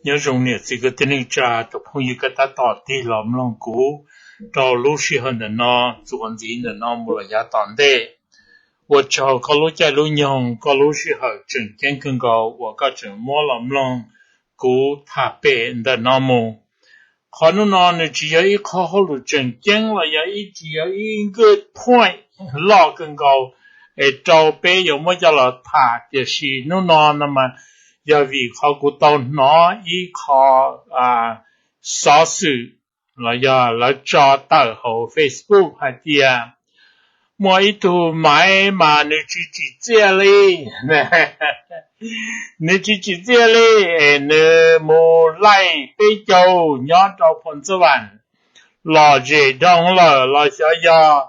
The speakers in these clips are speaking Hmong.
Nyob zoo niam txiv kwv tij neej tsa, tus phooj ywg koj tab tom tig los mloog kuv rau lub sij hawm ntawm no, txuas ntxiv ntawm no mus los yav tom ntej. Ua tsaug koj lub caij lub nyoog, koj lub sij hawm tseem ceeb kawg nkaus uas koj tseem muab los mloog kuv tham pem ntawm no mus. Qhov hnub no nws tsis yog ib qho hauj lwm tseem ceeb los yog ib, tsis yog ib good point loj kawg nkaus es rau peb yuav muab coj los tham, tiam sis hnub no no mas yog vim qhov kuv tau hnov ib qho xov xwm los yog lawv tso tawm hauv Facebook hais tias muaj ib tug maiv mas nws tsis tsim txiaj li. Nws tsis tsim txiaj li es nws mus laij peb caug nyob rau Phoo Txab Vam lom zem dhau lawm los xyov yog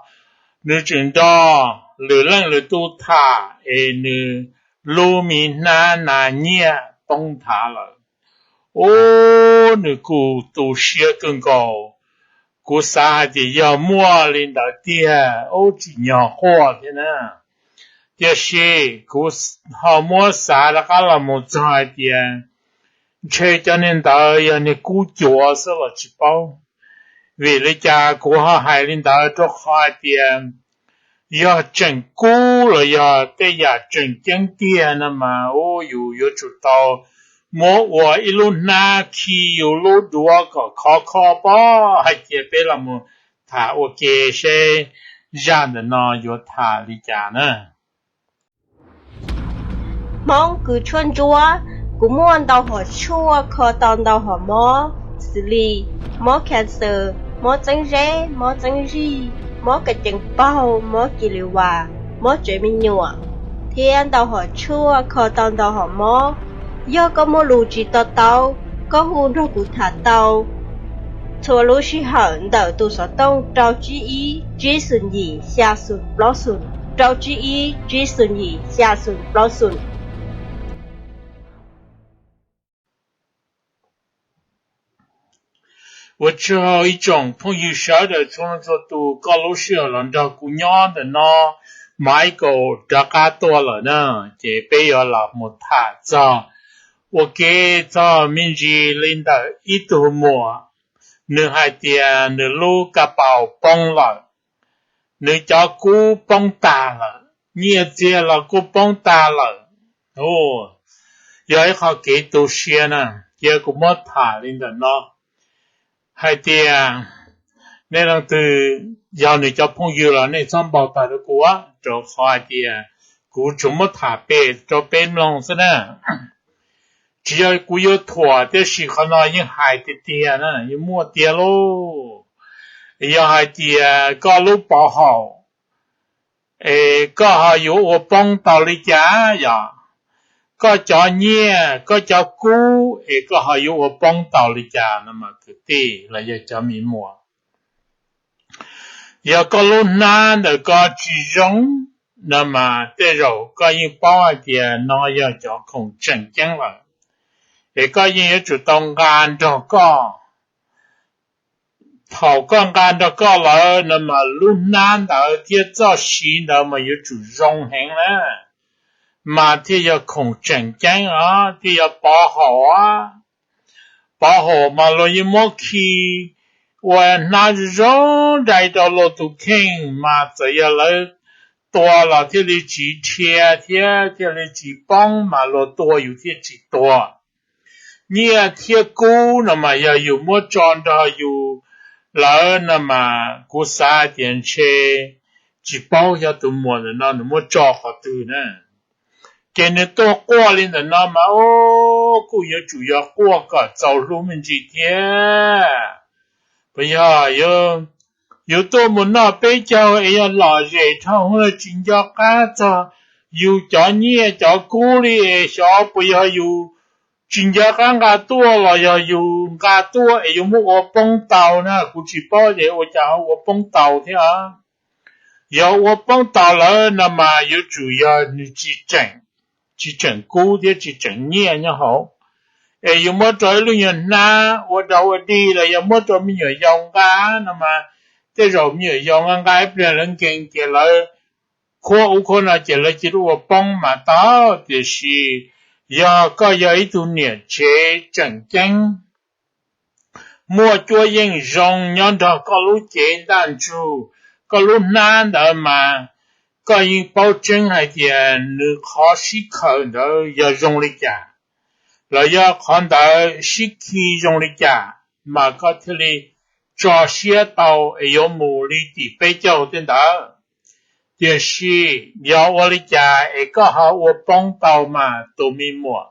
nws tseem nrog lwm leej lwm tus tham es nws lub me hnab nas nyiaj poob nthav lawm. Ub, nws kuj tu siab kawg nkaus. Kuv xav hais tias yog muaj li ntawd tiag ub tsim nyog quaj thiab na. Tiam sis kuv ho muab xav rov qab los mus txog hais tias ntshe cov niag ntawd yog niag kub cuav xwb los tsis paub. Vim li cas kuv ho hais li ntawd? Rau qhov hais tias yog tseem kub los yog tej yam tseem ceeb tiag no mas ub, yus yuav tsum tau muab ua ib lub hnab khi yus lub duav kom khov kho pob hais tias peb los mus tham ua ke seb zaj ntawm no yuav tham li cas na. Hmoob kws tshuaj ntsuab, kuv muaj ntau hom tshuaj kho tau ntau hom mob, xws li mob cancer, mob txeeb zeb, mob txeeb zig, mob ka cees paug, mob ki li vas, mob tsev me nyuam, thiab ntau hom tshuaj kho tau ntau hom mob. Yog koj muaj lus tsis to taub, koj hu nrog kuv tham tau txhua lub sij hawm ntawm tus xov tooj rau tsib ib tsib xoom yim xya xoom plaub xoom, rau tsib ib tsib xoom yim xya xoom plaub xoom. Ua tsaug ib tsoom phooj ywg sawv daws txhua leej txhua tus, koj lub sij hawm los nrog kuv nyob ntawm no, Michael rov qab tuaj lawm na, ces peb yuav los mus tham txog ua ke txog me ntsis li ntawm ib tug muam, nws hais tias nws lub ka paus poob lawm, nws cov kub poob tag lawm, nyiaj txiag los kuj poob tag lawm. Yog ib qho kev tu siab na, cia kuv muab tham li ntawm no hais tias nej leej twg yog nws cov phooj ywg los nej txhob npau taws rau kuv, rau qhov hais tias kuv tsuas muab tham pem rau peb mloog xwb na. Tsis yog kuv yuav thuam, tiam sis qhov no yeej hais tiag tiag na, yeej muaj tiag lauj. Yog hais tias koj lub pov haum es koj ho yuav ua poob tau li cas yom? Koj cov nyiaj, koj cov kub es koj ho yuav ua poob tau li cas no mas kwv tij los yog cov me muam? Yog koj lub hnab ntawm koj tsis zoo no mas tej zaum koj yeej paub hais tias no yog cov khoom tseem ceeb lawm, es koj yeej yuav tsum tau nqa nrog koj. Thaum koj nqa nrog koj lawm no mas lub hnab ntawd thiab txoj siv ntawd mas yuav tsum zoo heev na, mas thiaj yog khoom tseem ceeb os, thiaj yog pov haum os. Pov haum mas luag yeej muab khi ua hnab zoo zoo nraim rau luag tus kheej, mas txawm yog lawv tua los thiaj li tsis dhia thiab thiaj li tsis poob, mas luag tua yus thiaj tsis tuag. Nyiaj thiab kub no mas yog yus muab tso nrog yus lawm no mas kuv xav tias ntshe tsis paub xyov tus muam ntawm no nws muab tso qhov twg na. Ces nws tuaj quaj li ntawm no mas ub, kuj yuav tsum yog quaj kom txaus hlub me ntsis thiab. Puas yog? Yus tuaj mus noj peb caug es yog lom zem dhau hwv tsis nco qab txog yus cov nyiaj cov kub li es xyov puas yog yus tsis nco qab nqa tuaj los yog yus nqa tuaj es yuav muab ua poob tau na, kuv tsis paub ces ua cas ho ua poob tau thiab. Yog ua poob tau lawm no mas yuav tsum yog nws tsis tseem, tsis tseem kub thiab tsis tseem nyiaj nyob hauv, es yus muab rau ib lub nyuag hnab ua dog ua dig los yog muab rau me nyuam yaus nqa no mas tej zaum me nyuam yaus nqa nqa ib pliag lawv nkees ces lawv khuab ub khuab no ces lawv cia li ua poob mas tau, tiam sis Yog koj yog ib tug niam tsev tseem ceeb, muaj cuab yeej zoo nyob nrog koj lub cev ntaj ntsug, koj lub hnab ntawd mas koj yeej paub tseeb hais tias nws qhov sib khaws ntawd yog zoo li cas, los yog qhov ntawd sib khi zoo li cas, mas koj thiaj li tso siab tau es yuav mus li tim peb caug tej ntawd. Tiam sis yog ua li cas es koj ho ua poob tau mas tus me muam?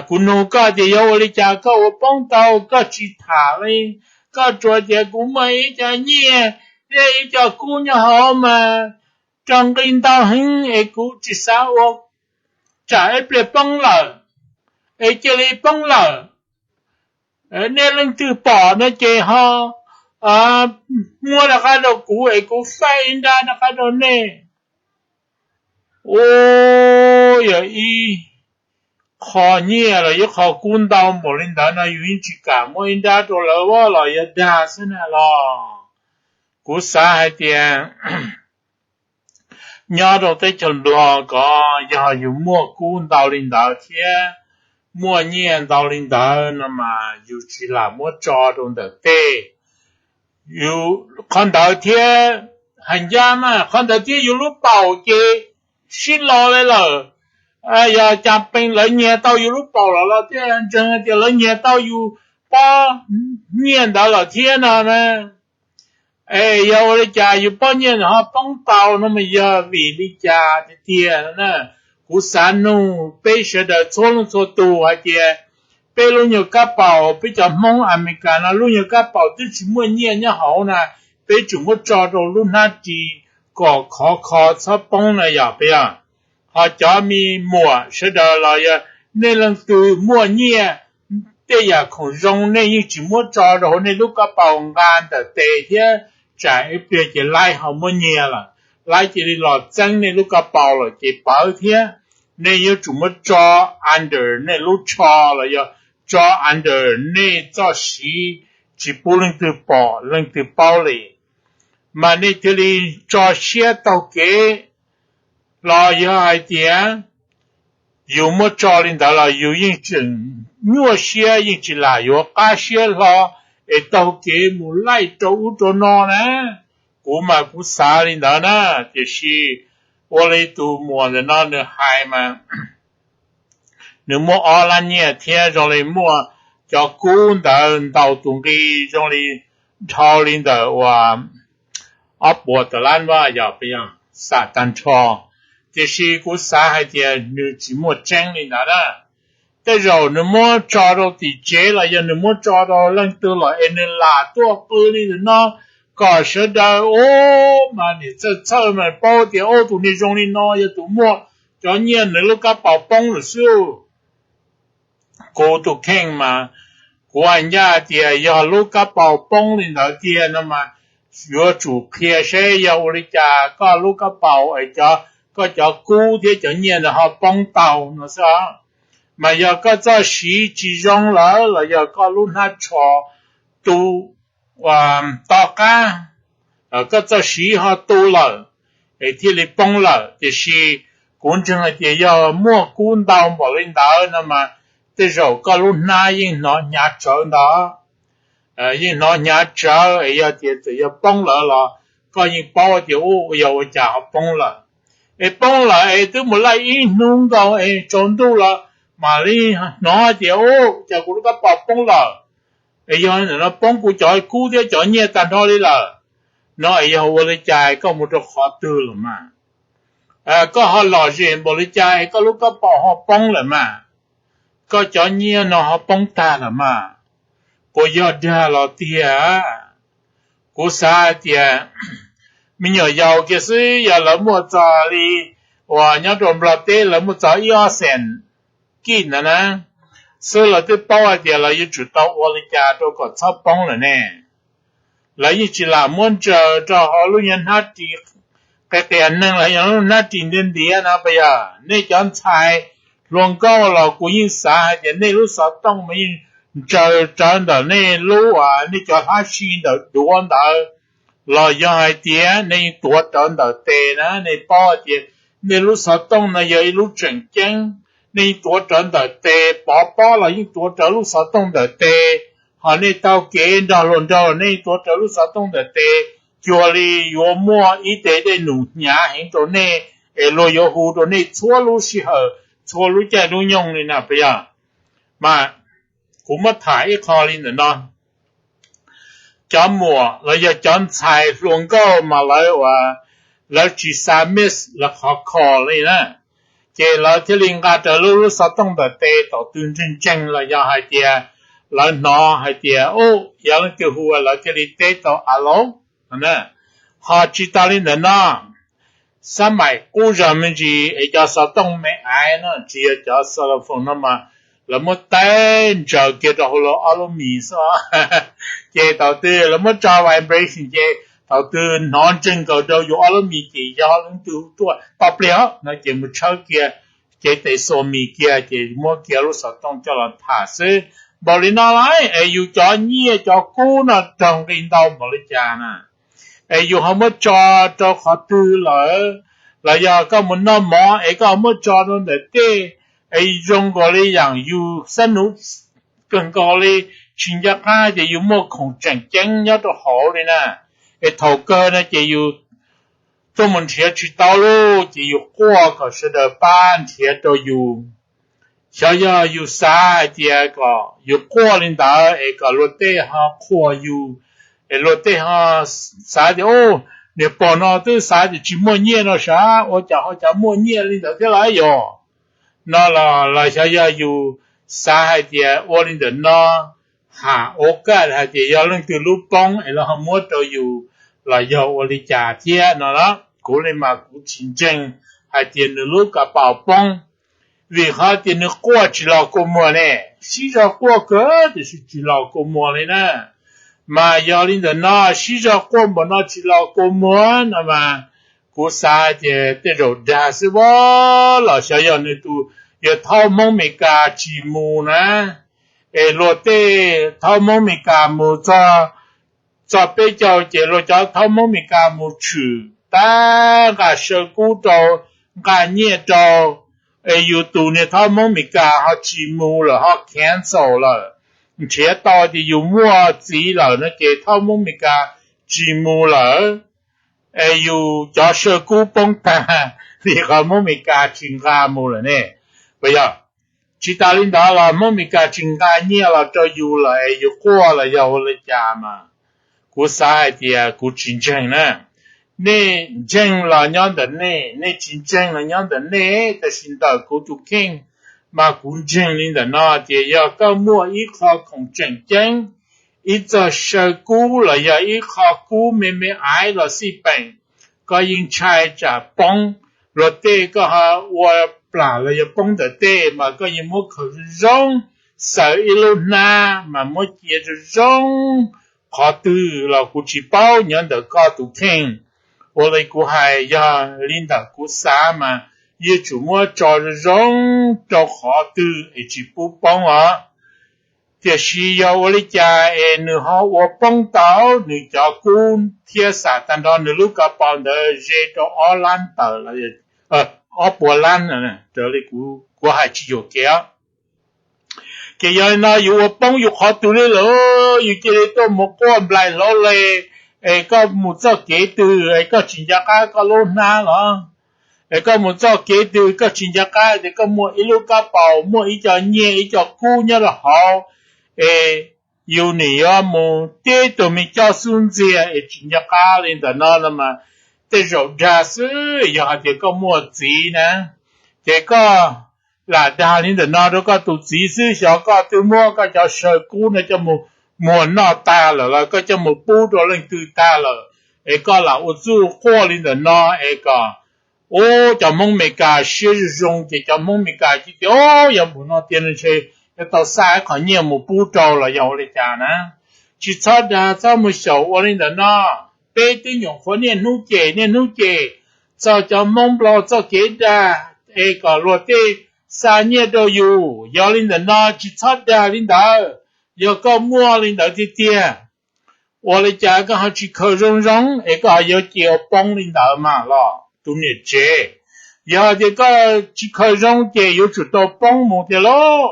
Kuv nug koj tias yog ua li cas koj ua poob tau, koj tsis tham li, koj tsuas tias kuv muaj ib co nyiaj thiab ib co kub nyob hauv mas rau nqi ntau heev es kuv tsis xav ua, tsam ib pliag poob lawm es cia li poob lawm. Nej leej twg pom no ces ho muab rov qab rau kuv es kuv faib ib nrab rov qab rau nej. Ua yog ib qho nyiaj los yog qho kub ntau npaum li ntawd no yus yeej tsis kam muab ib nrab rau lawv los yog dag xwb na los. Kuv xav hais tias nyob rau teb chaws Nplog ko yog yus muaj kub ntau li ntawd thiab muaj nyiaj ntau li ntawd no mas yus tsis lam muab tso rau ntawm tej. Qhov ntawd thiab, hais ncaj mas qhov ntawd thiab yus lub paum ces sib lo li lawm. Yog cas pees lawv nyiag tau yus lub paum los los thiaj ntseeg tias lawv nyiag tau yus pob nyiaj ntawd lawm thiab no na. Es yog ua li cas yus pob nyiaj ho poob tau no mas yog vim li cas tiag tiag na? Kuv xav nug peb sawv daws txhua leej txhua tus hais tias peb lub nyuag kab paus, peb cov Hmoob Amelikas no lub nyuag kab paus twb tsis muaj nyiaj nyob hauv na, peb tseem muab tso rau lub hnab ris kom khov kho txhob poob na yog puas yog? Ho cov me muam sawv daws los yog nej leej twg muaj nyiaj, tej yam khoom zoo nej yeej tsis muab tso rau hauv nej lub kab paus, nqa ntawm tes thiab, tsam ib pliag ces laib ho muab nyiag lawm, laib cia li los txeeb nej lub kab paus lawm ces pawv thiab. Nej yuav tsum muab tso under nej lub tsho los yog tso under nej txoj siv, tsis pub leej twg pom leej twg paub li, mas nej thiaj li tso siab taug kev. Los yog hais tias yus muab tso li ntawd los yus yeej tseem nyuaj siab, yeej tsis lam yuav qab siab hlo es taug kev mus laij rau ub rau no na. Kuv mas kuv xav li ntawd na, tiam sis ua li tus muam ntawm no nws hais mas nws muaj ob lab nyiaj thiab zoo li muaj cov kub ntawd ntau tus nqi zoo li dhau li ntawm uas ob puas tawm lab vaj yog puas yog, xam tag nrho. Tiam sis kuv xav hais tias nws tsis muaj tseeb li ntawd na. Tej zaum nws muab tso rau tim tsev los yog nws muab tso rau leej twg los es nws lam tuaj qw li ntawm no kom sawv daws ua mas niam txawj txhawj mas paub tias ub tus niag zoo li no yog tus muaj cov nyiaj nws lub kab paus poob lawm xwb. Kuv tus kheej mas kuv hais ncaj tias yog lub kab paus poob li ntawd tiag no mas yuav tsum qhia seb yog ua li cas koj lub kab paus es cov, koj cov kub thiab cov nyiaj ntawd ho poob tau no xwb. Mas yog koj txoj siv tsis zoo lawm los yog koj lub hnab tsho tu tom qab, koj txoj siv ho tu lawm es thiaj li poob lawm. Tiam sis kuv ntseeg hais tias yog muaj kub ntau npaum li ntawd no mas tej zaum koj lub hnab yeej hnov hnyav tsawv ntawd, yeej hnov hnyav tsawv es yog tias txawm yog poob lawm los koj yeej paub tias ub yog ua cas ho poob lawm. Es poob lawm es twb mus laij ib hnub nkaus es tsaus ntuj los mam li hnov tias ub cas kuv lub kab paus poob lawm, es yog ntawm no poob kuv cov kub thiab cov nyiaj tag nrho li lawm no es yog ua li cas koj mus rau qhov twg lawm mas? Koj ho lom zem npaum li cas es koj lub kab paus ho poob lawm mas? Koj cov nyiaj no ho poob tag lawm mas? Puas yog dag los tiag? Kuv xav hais tias me nyuam yaus kiag xwb yog lawv muaj txog li uas nyob rau Nplog teb lawv muaj txog ib ob xees kij ntawd na, xwb lawv twb paub hais tias lawv yuav tsum tau ua li cas rau kom txhob poob lawm ne. Lawv yeej tsis lam muab ntsaws rau hauv lub nyuag hnab ris qias qias neeg los yog lub hnab ris ntiav ntiav no puas yog? Nej cov ntxhais hluas nkauj los kuv yeej xav hais tias nej lub xov tooj mas yeej ntsaws rawv ntawm nej lub, nej cov hlab si ntawm duav ntawd, los yog hais tias nej yeej tuav rawv ntawm tes na, nej paub hais tias nej lub xov tooj no yog ib lub tseem ceeb, nej tuav rawv ntawm tes, pov pob los yeej tuav rawv lub xov tooj ntawm tes, ho nej taug kev nrog luag nraug nej tuav rawv lub xov tooj ntawm tes, cuag li yuav muaj ib tes dej num hnyav heev rau nej, es luag yuav hu rau nej txhua lub sij hawm, txhua lub caij lub nyoog li na puas yog? Mas kuv muab tham ib qho li ntawm no, cov muam los yog cov ntxhais hluas nkauj mas lawv ua, lawv tsis xav miss lawv qhov kho li na, ces lawv thiaj li nqa rawv lub, lub xov tooj ntawm tes, thaum twg ntseeg ntseeg los yog hais tias lawv hnov hais tias u, yog leej twg hu lawv thiaj li teb tau alo. Ho tsis tas li ntawm no, xab maim qub zog me ntsis es cov xov tooj me aiv no, tsis yog cov cell phone no mas lawv muab teeb ntsaws kiag rau hauv lub ob lub mis xwb. Ces thaum twg lawv muab tso vibration ces thaum twg hnov ntseeg nkaus rau yus ob lub mis ces yog leej twg tuaj tau pliag no ces mus tshawb kiag cev tes xua mis kiag ces muab kiag lub xov tooj coj los tham xwb. Npaum li no los es yus cov nyiaj cov kub no raug nqi ntau npaum li cas na, es yus ho muab tso rau qhov twg lawm, los yog koj mus noj mov es koj ho muab tso rau ntawm tej, es zoo nkaus li yam yus xab nuv kawg nkaus li, tsis nco qab tias yus muaj khoom tseem ceeb nyob rau hauv li na. Es thaum kawg no ces yus tuaj mus nrhiav tsis tau lauj, ces yus quaj kom sawv daws pab nrhiav rau yus. Xyov yog yus xav hais tias kom yus quaj li ntawd es kom luag tej ho qhuas yus, es luag tej ho xav tias u, niag pog no twb xav tias tsis muaj nyiaj no sav, ua cas ho cas muaj nyiaj li ntawd thiab lauj yog? No los, los xyov yog yus xav hais tias ua li ntawm no, ham ua kaj hais tias yog leej twg lub poob es lawv ho muab rau yus los yog ua li cas thiab no los kuv li mas kuv tsis ntseeg hais tias nws lub kav paus poob. Vim qhov tias nws quaj tsis los kua muag ne, sib zog quaj kawg tiam sis tsis los kua muag li na. Mas yog li ntawm no sib zog quaj npaum no tsis los kua muag no mas kuv xav hais tias tej zaum dag xwb vab los xyov yog nws tus, yog thaub Hmoob Meskas tsis mus na, es luag tej thaub Hmoob Meskas mus txog, txog peb caug ces luag cov thaub Hmoob Meskas mus tshwm tab nqa saw kub rau, nqa nyiaj rau, es yus tus niag thaub Hmoob Meskas ho tsis mus lawm ho cancel lawm, nrhiav tau tias yus muaj txiv lawm no ces thaub Hmoob Meskas tsis mus lawm, es yus cov saw kub poob tag li qhov Hmoob Meskas tsis nqa mus lawm ne. Puas yog? Tsis tas li ntawd los Hmoob Meskas tsis nqa nyiaj los rau yus lawm es yus quaj los yog ua li cas mas kuv xav hais tias kuv tsis ntseeg na. Nej ntseeg los nyob ntawm nej, nej tsis ntseeg los nyob ntawm nej, tab sis ntawm kuv tus kheej mas kuv ntseeg li ntawm no tias yog koj muaj ib qho khoom tseem ceeb, ib txog saw kub los yog ib qho kub me me aiv los xij peem, koj yeej ntshai tsam poob, luag tej koj ho ua plam los yog poob ntawm tej mas koj yeej muab khaws zoo zoo, xaws ib lub hnab mas muab cia zoo zoo, qhov twg los kuv tsis paub, nyob ntawm koj tus kheej. Ua li kuv hais yog li ntawm kuv xav mas yeej tsum muab tso zoo zoo rau qhov twg es tsis pub poob os. Tiam sis yog ua li cas es nws ho ua poob tau nws cov kub thiab xam tag nrho nws lub kav paus ntawd ze rau ob lab tawm, ob puas lab, raws li kuv hais tsis yuam kev. Ces yog li no yus ua poob yus qhov twg li lawm, yus cia li tuaj mus quaj nplaim hlauv li, es koj mus txoj kev twg es koj tsis nco qab koj lub hnab los, es koj mus txoj kev twg koj tsis nco qab tias koj muaj ib lub kab paus muaj ib co nyiaj ib co kub nyob rau hauv, es yus nim yuav mus teb tus me coj xub ntxiag es tsis nco qab li ntawm no no mas tej zaum dag xwb. Yog hais tias koj muaj txiv na, ces koj lam dag li ntawm no rau koj tus txiv xwb, xyov koj twb muab koj cov saw kub no coj mus muag noj tag lawm los koj coj mus pub rau leej twg tag lawm, es koj lam ua txuj quaj li ntawm no es kom, ub, cov Hmoob Meskas siab zoo zoo ces cov Hmoob Meskas cia tias, ub, yog npaum no tiag ntshe yuav tau xa ib qho nyiaj mus pub rau los yog ua li cas na. Tsis txhob dag, txhob mus xyaum ua li ntawm no. Peb twb nyuam qhuav niaj hnub cem niaj hnub cem txog cov Hmoob Nplog txoj kev dag es kom luag tej xa nyiaj rau yus. Yog li ntawm no tsis txhob dag li ntawd. Yog koj muaj li ntawd tiag tiag, ua li cas koj ho tsis khaws zoo zoo es koj ho yuav cia ua poob li ntawd mas los tus niam tsev. Yog tias koj tsis khaws zoo ces yuav tsum tau poob mus tiag lauj.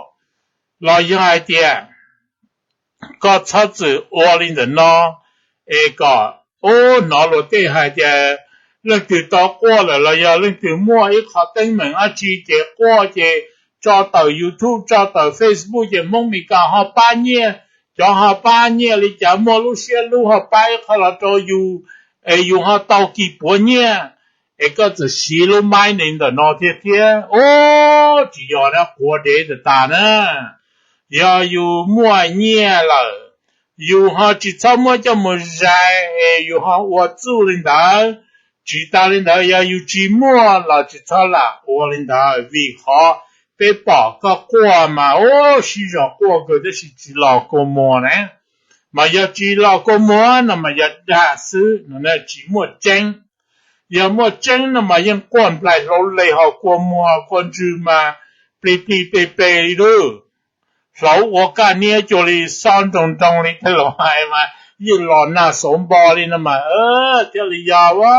Los yog hais tias koj txhob txwm ua li ntawm no, es kom ub hnov luag tej hais tias leej twg tau quaj lawm los yog leej twg muaj ib qho teeb meem dab tsi ces quaj ces tso tawm YouTube tso tawm Facebook ces Hmoob Mes Kas ho pab nyiaj, cov ho pab nyiaj li cas muaj lub siab hlub ho pab ib qho los rau yus, es yus ho tau kis puav nyiaj, es koj txawm siv lub maib ni ntawm no thiab thiab, ub, tsis yog dab qhuas dev tas tas na. Yog yus muaj nyiaj lawm, yus ho tsis txhob muab coj mus zais es yus ho ua txuj li ntawd. Tsis tas li ntawd, yog yus tsis muaj los tsis txhob lam ua li ntawd, vim qhov peb pom koj quaj mas ub sib zog quaj kawg tab sis tsis los kua muag na. Mas yog tsis los kua muag no mas yog dag xwb no, tsis muaj tseeb. Yog muaj tseeb no mas yeej quaj nplaig hlauv leg ho kua muag kua ntswg mas plig plig pe pe li lub. Hlauv ua kaj niab cuag li xob nroo nroo li tej laus hais mas yeej los nag xauv npo li no mas thiaj li yog a.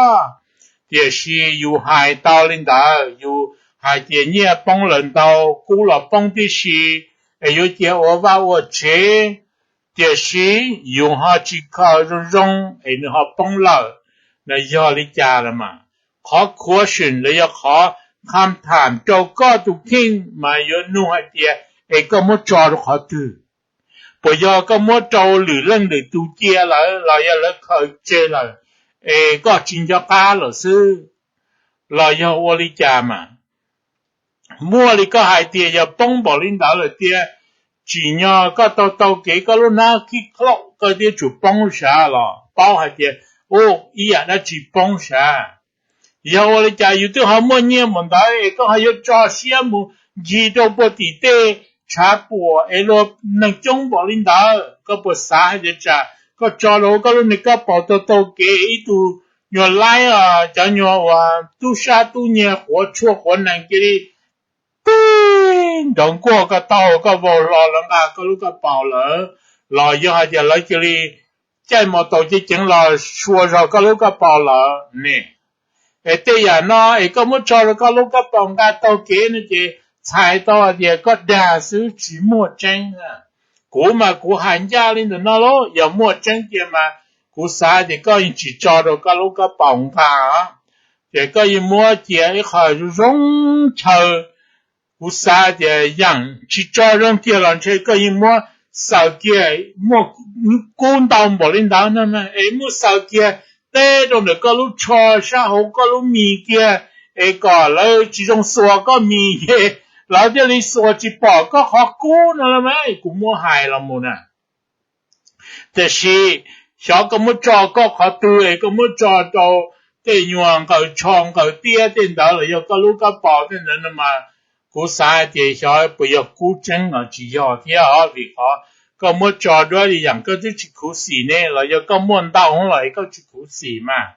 Tiam sis yus hais tau li ntawd, yus hais tias nyiaj poob lawm ntau, kub los poob tib si, es yuav cia ua vaj ua tsev, tiam sis yus ho tsis khaws zoo zoo es nws ho poob lawm, no yog li cas los mas? Qhov question los yog qhov kham tham rau koj tus kheej mas yuav nug hais tias es koj muab tso rau qhov twg? Puas yog koj muab rau lwm leej lwm tus cia lawm los yog lawv khaws tseg lawm es koj tsis nco qab lawm xwb, los yog ua li cas mas? Muaj li koj hais tias yog poob npaum li ntawd lawm tiag, tsim nyog koj tau tau kev koj lub hnab khib khlaum koj thiaj tsuas poob sav los paub hais tias ub ib yam dab tsi poob sav. Yog ua li cas yus twb ho muaj nyiaj npaum ntawd es koj ho yuav tso siab mus ncig rau puag tim tej tshav puam es luag neeg coob npaum li ntawd? Koj puas xav hais tias tsam koj tso rau koj lub niag kab paus tau tau kev ib tug nyuag laib, cov nyuag uas tub sab tub nyiag quav tshuaj quav nees cia li tib nrov nkuaj koj taub hau koj vau hlo lawv nqa koj lub kab paus lawm, los yog hais tias lawv cia li caij mos taus ceev ceev los sua zog koj lub kab paus lawm ne? Es tej yam no es koj muab tso rau koj lub kab paus nqa taug kev no ces txhais tau hais tias koj dag xwb tsis muaj tseeb. Kuv mas kuv hais ncaj li ntawm no lauj, yog muaj tseeb tiag mas kuv xav tias koj yeej tsis tso rau koj lub kab paus nqa, ces koj yeej muab cia ib qho zoo zoo chaw. Kuv xav tias yeej tsis tso zoo kiag los ntshe koj yeej muab xaws kiag, muaj kub ntau npaum li ntawd no es muab xaws kiag teb rau ntawm koj lub tsho sab hauv koj lub mis kiag, es kom lawv tsis zoo xuas koj mis ces lawv thiaj li xuas tsis pom koj qhov kub no los mas kuv muab hais los mus na. Tiam sis xyov koj muab tso koj qhov twg es koj muab tso rau tej nyuag nqaws tsho nqaws tiab tej ntawd los yog koj lub kab paus tej ntawd no mas kuv xav hais tias xyov puas yog kub tseeb los tsis yog thiab os, vim qhov koj muab tso duab li yam koj twb tsis khuv xim ne los yog koj muaj ntau los es koj tsis khuv xim mas,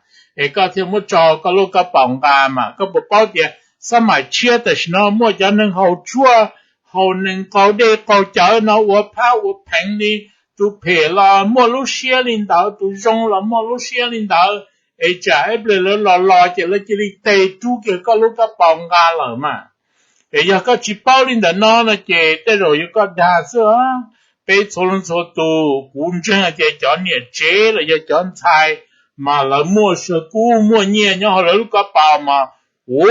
es koj thiaj muab tso koj lub kab paus nqa mas. Koj puas paub tias xab maim tshiab tam sim no muaj cov neeg haus tshuaj haus nees qaug dej qaug cawv no ua phab ua pheev li, tus phem los muaj lub siab li ntawd, tus zoo los muaj lub siab li ntawd, es tsam ib pliag lawv los los ces lawv cia li tes rub kiag koj lub kab paus nqa lawm mas. Es yog koj tsis paub li ntawm no no ces tej zaum yog koj dag xwb. Peb txhua leej txhua tus kuv ntseeg hais tias cov niam tsev los yog cov ntxhais mas lawv muaj saw kub muaj nyiaj nyob hauv lawv lub kab paus mas, u,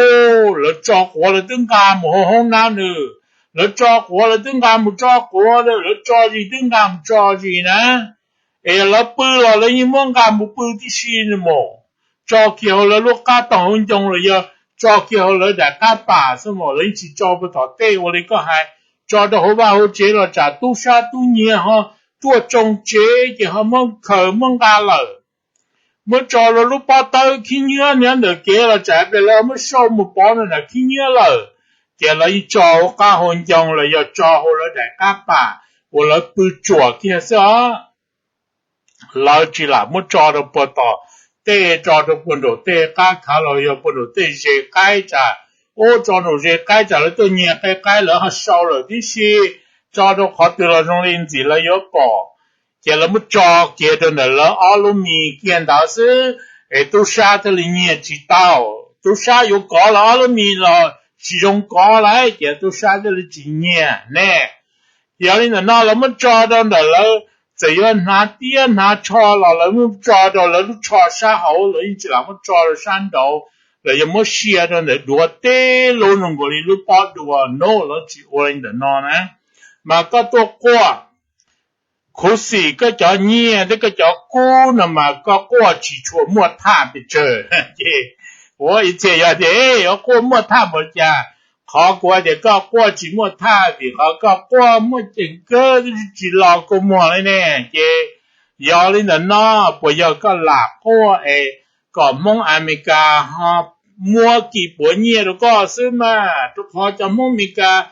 lawv tso quav lawv twb nqa mus hauv hoob nab nws, lawv tso quav lawv twb nqa mus tso quav, lawv tso zis twb nqa mus tso zis na. Es lawv pw los lawv yeej muab nqa mus pw tib si mus, tso kiag hauv lawv lub qab taug hauv ncoo los yog tso kiag hauv lawv daim qab pam xwb mas, lawv yeej tsis tso puag tom tej ua li koj hais, tso rau hauv vaj hauv tsev los tsam tub sab tub nyiag ho tuaj tsoo tsev ces ho muab khaws muab nqa lawm. Muab tso rau lub pob tawb khib nyiab nyob ntawm kev los tsam pliag lawv muab sau mus pov nram khib nyiab lawm, ces lawv yeej tso hauv qab hauv ncoo los yog tso hauv lawv daim qab pam uas lawv pw tsuam kiag xwb os. Lawv tsis lam muab tso rau puag tom tej, tso rau puag nraum tej qab khav los yog puag nraum tej ze qaib tsam, ub, tso nraum ze qaib tsam lawv tuaj nyiag qe qaib lawv ho sau lawm tib si, tso rau qhov twg los zoo li ntxim lawv yuav pom. Ces lawv muab tso kiag rau ntawm lawv ob lub mis kiag ntawd xwb, es tub sab thiaj li nyiag tsis tau. tub sab yuav kov los ob lub mis los tsis zoo kov lawm ces tub sab thiaj li tsis nyiam ne. Yog li ntawm no lawv muab tso rau ntawm lawv, txawm yuav hnav tiab hnav tsho los lawv muab tso rau lawv lub tsho sab hauv, lawv yeej tsis lam muab tso rau sab nraud. Lawv yuav muab sia rau ntawm duav teb lub zoo nkaus li lub pob dua no, lawv tsis ua li ntawm no na. Mas koj tuaj quaj khuv xim koj cov nyiaj thiab koj cov kub no mas koj quaj tsis tshua muaj thaj pes tsawg. Ces ua ib txhia yog tias, e, yuav quaj muaj thaj npaum cas? Qhov kuv hais tias koj quaj tsis muaj thaj vim qhov koj quaj muaj ceem kawg twb tsis los kua muag li ne. Ces yog li ntawm no, puas yog koj lam quaj es kom Hmoob Amelikas ho muab kis puav nyiaj rau koj xwb mas? Rau qhov cov Hmoob Amelikas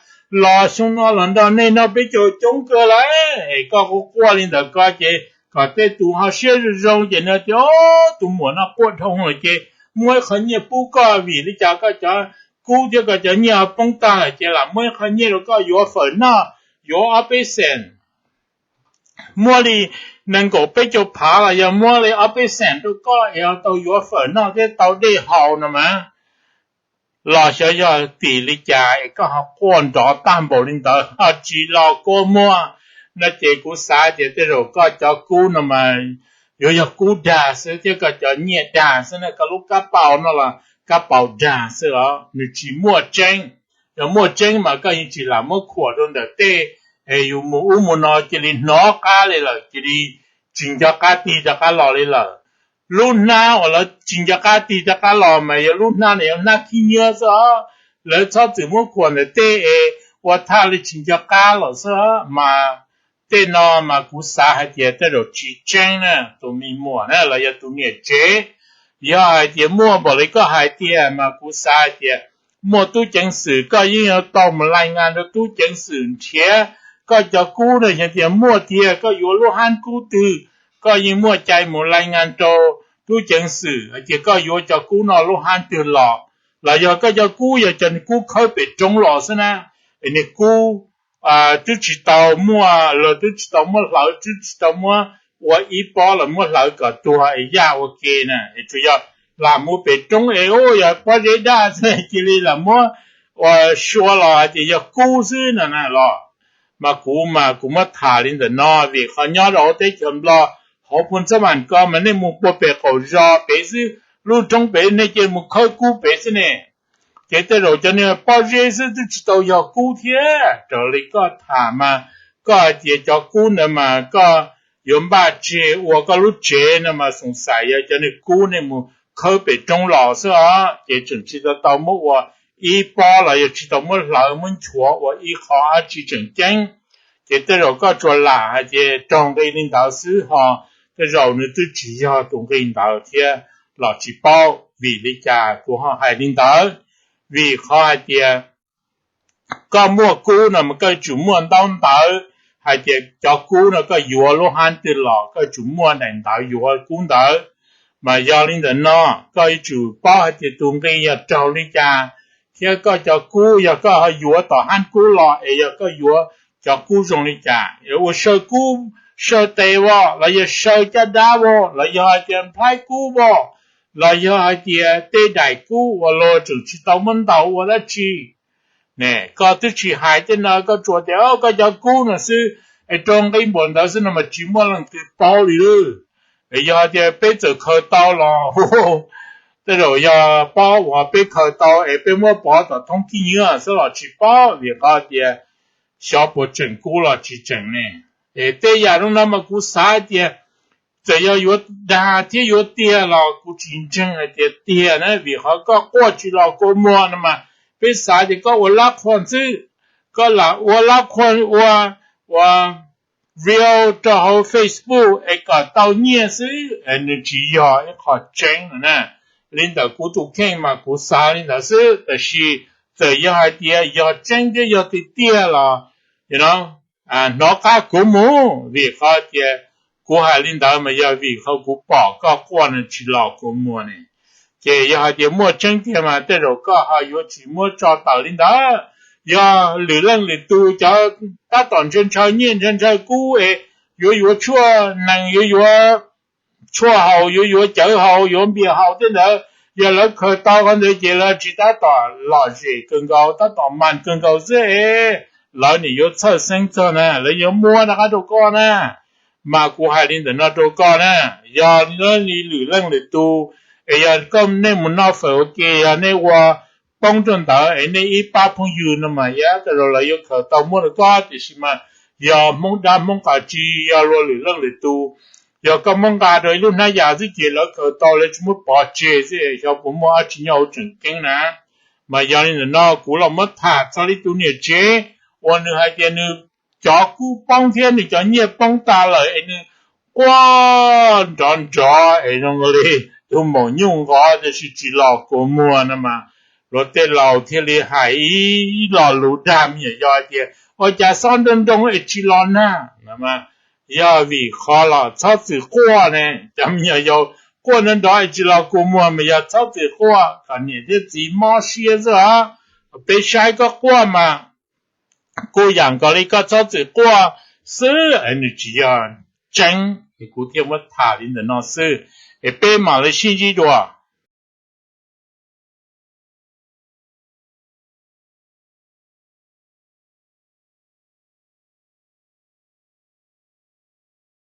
los xyoo no los nrog nej noj peb caug coob kawg lawm, es koj quaj quaj li ntawd ko ces kom tej tus ho siab zoo zoo ces nws tias, o, tus muam no quaj dhau lawm ces muaj ib qho nyiaj pub koj vim li cas koj cov kub thiab koj cov nyiaj ho poob tag lawm ces lam muab ib qho nyiaj rau koj yuav fawm noj, yuav ob peb xees, muaj li nees nkaum peb caug phav los yog muab li ob peb xees rau koj es ho tau yuav fawm noj thiab tau dej haus no mas. Los xyov yog tim li cas es koj ho quaj nrov tag npaum li ntawd ho tsis los kua muag no ces kuv xav tias tej zaum koj cov kub no mas yuav yog kub dag xwb thiab koj cov nyiaj dag xwb na. Koj lub kab paus no los kab paus dag xwb los nws tsis muaj tseeb. Yog muaj tseeb mas koj yeej tsis lam muab khuam rau ntawm tej es yus mus ub mus no cia li hnov qab li lawm, cia li tsis nco qab tig rov qab los li lawm. Lub hnab uas lawv tsis nco qab tig rov qab los mas yog lub hnab no yog hnab khib nyiab xwb os. Lawv txhob txwm muab khuam ntawm tej es ua thaj li tsis nco qab los xwb mas. Tej no mas kuv xav hais tias tej zaum tsis tseeb na, tus me muam na los yog tus niam tsev. Yog hais tias muaj npaum li koj hais tiag mas kuv xav hais tias muaj tub ceev xwm koj yeej yuav tau mus lais ngas rau tub ceev xwm nrhiav koj cov kub na. Yog tias muaj tiag koj yuav lub hab kub twg, koj yeej muaj cai mus lais ngas rau tub ceev xwm hais tias koj yuav cov kub no lub hab twg los. Los yog koj cov kub yog cov niag kub khawb pem roob los xwb na, es niag kub twb tsis tau muaj, los twb tsis tau muab hlawv, twb tsis tau muab ua ib pob los muab hlawv kom tuag es yaj ua ke na, es tsuas yog lam mus pem roob es yog pob zeb daj xwb cia li lam muab ua sua los hais tias yog kub xwb no na los. Mas kuv mas kuv muab tham li ntawm no vim qhov nyob rau hauv teb chaws Nplog hauv Phu Ntxhab Vam ko mas nej mus puag pem qaum zos pem xwb, lub roob pem nej cia mus khawb kub pem xwb ne. Ces tej zaum cov niag pob zeb xwb twb tsis tau yog kub thiab. Raws li koj tham mas koj hais tias cov kub ntawd mas koj yuav npaj tseg ua koj lub tsev no mas xoom xais yog cov niag kub nej mus khawb pem roob los xwb os, ces tseem tsis tau tau muab ua ib pob los yog tsis tau muab hlawv muab nchuav ua ib qho dab tsi tseem ceeb. Ces tej zaum koj tsuas lam hais tias raug nqi li ntawd xwb ho, tej zaum nws twb tsis yog tus nqi ntawd thiab los tsis paub. Vim li cas kuv ho hais li ntawd? Vim qhov hais tias koj muaj kub no mas koj yuav tsum muaj ntaub ntawv hais tias cov kub no koj yuav lub hab twg los koj yuav tsum muaj daim ntawv yuav kub ntawd. Mas yog li ntawm no koj yuav tsum paub hais tias tus nqi yog raug li cas, thiab koj cov kub yog koj ho yuav tom hab kub los es yog koj yuav cov kub zoo li cas, ua saw kub, saw tes vos los yog saw caj dab vos los yog hais tias nplhaib kub vos los yog hais tias tej daim kub uas luag tseem tsis tau muab ntaus ua dab tsi. Ne, koj twb tsis hais tej no, koj tsuas tias koj cov kub no xwb es raug nqi npaum ntawd xwb no mas tsis muaj leej twg paub li lawm. Yog tias peb txawm khaws tau los tej zaum yog pob uas peb khaws tau es peb muab pov tom thoob khib nyiab xwb los tsis paub, vim qhov tias xyov puas tseem kub los tsis tseem ne. Es tej yam zoo no mas kuv xav tias txawm yog yuav dag thiab yuav tiag los kuv tsis ntseeg hais tias tiag na, vim qhov koj quaj tsis los kua muag no mas peb xav tias koj ua lab qhuas xwb. Koj lam ua lab qhuas ua, ua video rau hauv Facebook es kom tau nyiaj xwb, nws tsis yog ib qho tseeb no na. Li ntawm kuv tus kheej mas kuv xav li ntawd xwb, tab sis txawm yog hais tias yog tseeb thiab yog tiag tiag los hnov qab kuv mus, vim qhov tias kuv hais li ntawd mas yog vim qhov kuv pom koj quaj no tsis los kua muag ne. Ces yog hais tias muaj tseeb tiag mas tej zaum koj ho yuav tsis muab tso tawm li ntawd. Yog lwm leej lwm tus cov tab tom ntshaw ntshaw nyiaj ntshaw ntshaw kub es yuav yuav tshuaj nees, yuav yuav tshuaj haus, yuav yuav cawv haus, yuav npias haus tej ntawd, Yog lawv khaws tau qhov ntawd ces lawv tsis tab tom lom zem kawg nkaus, tab tom mas kawg nkaus xwb es lawv nim yuav txhawj xeeb txog na, lawv yuav muab rov qab rau koj na. Mas kuv hais li ntawm no rau koj na, yog lawv li lwm leej lwm tus, es yog koj nej mus noj fawm ua ke, yog nej ua poob rau ntawd es nej ib pab phooj ywg no mas yav tas zog lawv yuav khaws tau muab rau koj, tiam sis mas yog Hmoob dab Hmoob qas tsi, yog luag lwm leej lwm tus, yog koj muab nqa rau ib lub hnab yas xwb ces lawv khaws tau lawv tsis muab pov tseg xwb, xyov puas muaj dab tsi nyob hauv tseem ceeb na. Mas yog li ntawm no kuv los muab tham txog li tus niam tsev uas nws hais tias nws cov kub poob thiab nws cov nyiaj poob tas lawm es nws quaj nrov nrov es zoo li tus maum nyuj nqov tab sis tsis los kua muag no mas, luag tej laus thiaj li hais ib lo lus dag me nyuam yaus hais tias ua cas xob nroo nroo es tsis los nag no mas, yog vim qhov los txhob txwm quaj ne. Cov me nyuam yaus quaj nrov nrov es tsis los kua muag mas yog txhob txwm quaj kom niam thiab txiv mob siab xwb os. Peb saib koj quaj mas kuj yam nkaus li koj txhob txwm quaj xwb es nws tsis yog tseeb es kuv thiaj muab tham li ntawm no xwb. Es peb mam li sib ntsib dua.